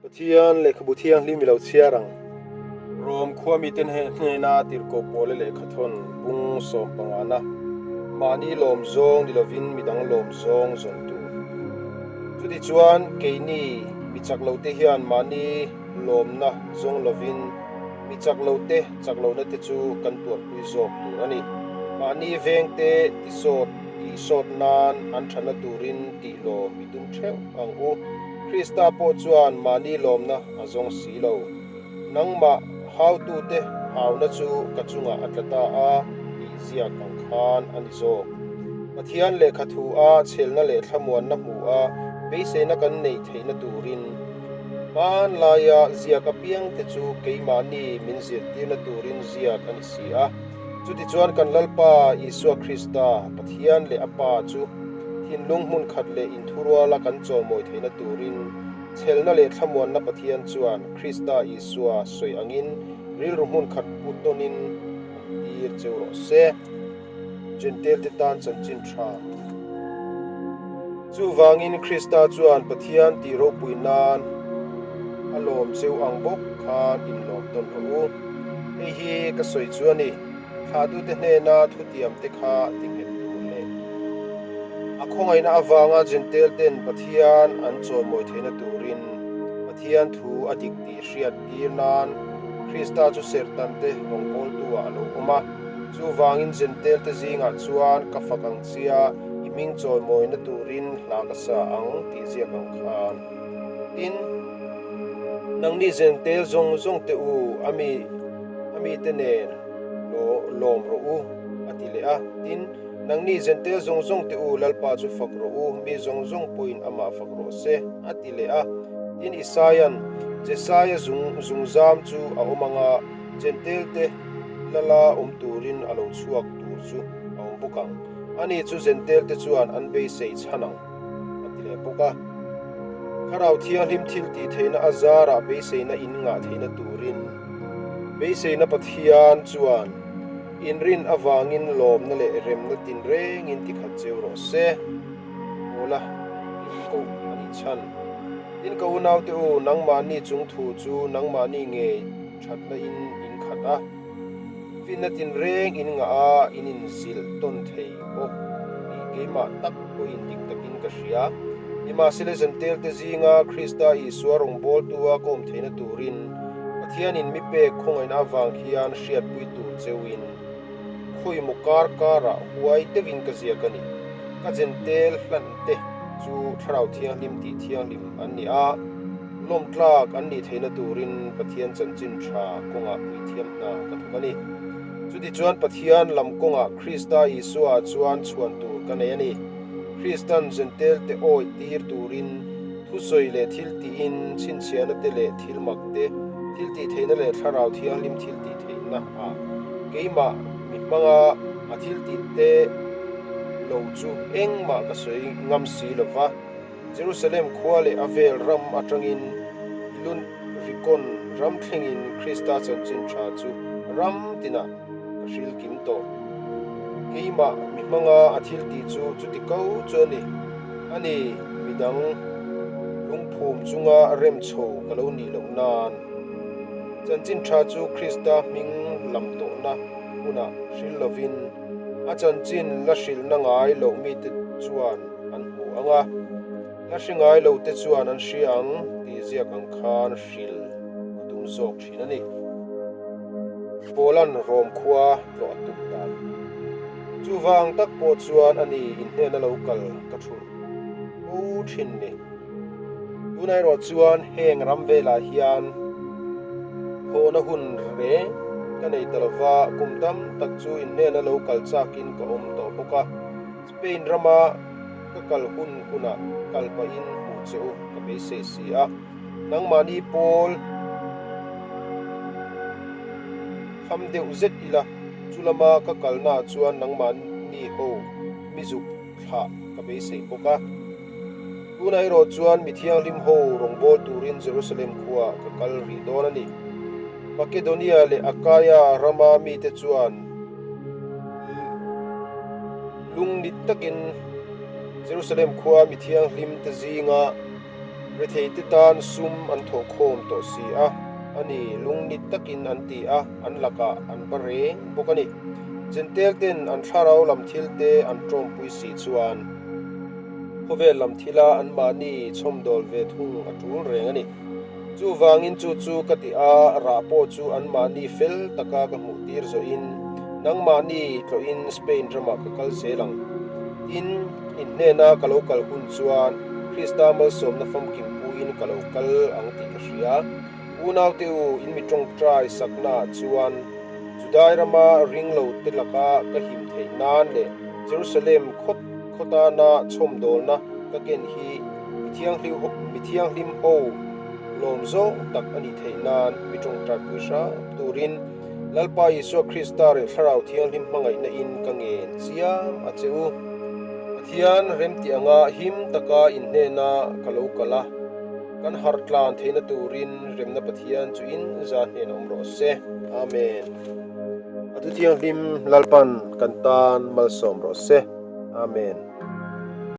Pathian lehkhabu thianghlim i lo chhiar ang. Rom khua mite hnena tirhkoh pawle lehkhathawn bung sawmpangana mahni lawm zawng ni lovin midang lawm zawng zawn tur. Chutichuan keini mi chak lote hian mahni lawmna zawng lovin mi chak lote chak lohna te chu kan tuarpui zawk tur a ni. Mahni vengte tisawt tihsawt nan an thatna turin tih lawm i tum theuh ang u. Krista pawh chuan mahni lawmna a zawng si lo. Nangmah hautute hauna chu ka chungah a tla ta a tih ziak ang khan a ni zawk. Pathian lehkha thu a chhelna leh thlamuanna hmu a beiseina kan neih theihna turin hmanlaia ziak apiangte chu keimahni min zirtirna turin ziak a ni si a. Chutichuan kan Lalpa Isua Krista, Pathian leh a Pa chu thinlung hmun khat leh inthuruala kan chawimawi theihna turin chhelna leh thlamuanna Pathian chuan Krista Isua sawi angin rilru hmun khat pu tawnin awm tir cheu rawh se. Jentail te tan chanchin tha. Chuvangin Krista chuan Pathian tih ropui nan a lawm cheu ang bawk khan inlawm tawn rawh u. Hei hi ka sawi chu a ni, thlahtute hnena thutiam te kha ti nghet tur leh a khawngaihna avanga Jentail ten Pathian an chawimawi theihna turin Pathian thu a dik tih hriat tir nan Krista chu serhtan te rawngbawltu ah a lo awm a. Chuvangin Jentail te zingah chuan ka fak ang chia i hming chawimawina turin hla ka sa ang tih ziak ang khan. Tin, nangni Jentail zawng zawng te u a mi a mite nen lawm rawh u a ti leh a. Tin, nangni Jentail zawng zawng te u Lalpa chu fak rawh u, mi zawng zawng pawhin amah fak rawh se a ti leh a. Tin, Isaia'n Jesaia zung zungzam chu a awm ang a, Jentail te lala awm turin a lo chhuak tur chu a awm bawk ang. Ani chu Jentail te chuan an beisei chhan ang, a ti leh bawk a. Thlarau Thianghlim thil tih theihna a zarah beiseina in ngah theihna turin beiseina Pathian chuan inrin avangin lawmna leh remna tinrengin tikhat cheu rawh se. Pawla in koh a nih chhan. Tin ka unaute u, nangmahni chung thu chu nangmahni ngei thatna in in khat a, finna tinreng in ngah a, in inzilh tawn thei bawk tih keimah tak pawhin dik takin ka hria. Nimahsela Jentail te zinga Krista Isua rawngbawltu a ka awm theihna turin Pathianin mi pek khawngaihna avang hian hriatpui tur cheuhin Khawimaw kar karah huai deuhin ka ziak a ni. Ka Jentail hlan te chu Thlarau Thianghlim tih thianghlim an ni a, lawmtlak an nih theihna turin Pathian chanchin tha kawngah puithiam hna ka thawk a ni. Chutichuan Pathian lam kawngah Krista Isua chuan chhuan tur ka nei a ni. Kristan Jentail te awih tir turin thusawi leh thil tihin chhinchhiahna te leh thil mak te, thil tih theihna leh Thlarau Thianghlim thil tih theihna ah keimah mi hmanga a thil tih te lo chu engmah ka sawi ngam si lo va. Jerusalem khua leh a vel ram atangin Ilun Rikon ram thlengin Krista chanchin tha chu ram tinah ka hril kim tawh. Keimah mi hmanga a thil tih chu chuti ko chu a ni. A ni, midang lungphum chunga rem chho ka lo nih loh nan. Chanchin tha chu Krista hming lam tawhna hunah hril lovin a chanchin la hrilhna ngai loh mite chuan an hmu ang a, la hre ngai lo te chuan an hria ang tih ziak ang khan hril a tum zawk thin a ni. Paula'n Rom khua tlawh a tum dan. Chuvang tak pawh chuan a ni inhnena lo kal ka thulh fo thin ni. Tunah erawh chuan heng ram velah hian thawhna hun reng ka nei ta lova, kum tam tak chu inhnena lo kal chakin ka awm tawh bawk a. Spain rama ka kal hun hunah kal pahin hmuh che u ka beisei si a, nangmahni pawl kham deuh zet ila, chu lama ka kalnaah chuan nangmahni ho mi zuk thlah ka beisei bawk a. Tunah erawh chuan mi thianghlim ho rawngbâwl tûrin Jerusalem khuaah ka kal rih dâwn a ni. Makedonia leh Akaia rama mite chuan lungnit takin Jerusalem khua mi thianghlimte zînga. Retheite tan sum an thawhkhawm tawh si a, a ni, lungnit takin an ti a, an lakah an ba reng bawk a ni. Jentail ten an thlarau lam thilte an tawmpui si chuan khawvel lam thila anmahni chhawmdawl ve thung a tul reng a ni. Chuvangin chu chu ka ti a, rah pawh chu anmahni fel taka ka hmuh tir zawhin nangmahni tlawhin Spain ramah ka kal zel ang. Tin, in hnena ka lo kal hun chuan Krista malsawmna famkim puiin ka lo kal ang tih ka hria. Unaute u, in mi tawngtai saknaah chuan Judai rama ringlo te laka ka him theih nan leh Jerusalem khaw khaw tana chhawmdawlna ka ken hi mi thianghlim ho lawm zawng tak a nih theih nan mi tawngtai pui hram turin Lalpa Isua Krista leh Thlarau Thianghlim hmangaihna in ka ngen chiam a che u. Pathian remti anga him taka in hnena ka lo kal a, kan harh tlan theihna turin remna Pathian chu in za hnenah awm rawh se. Amen. A thu thianghlim Lalpan kan tan malsawm rawh se. Amen.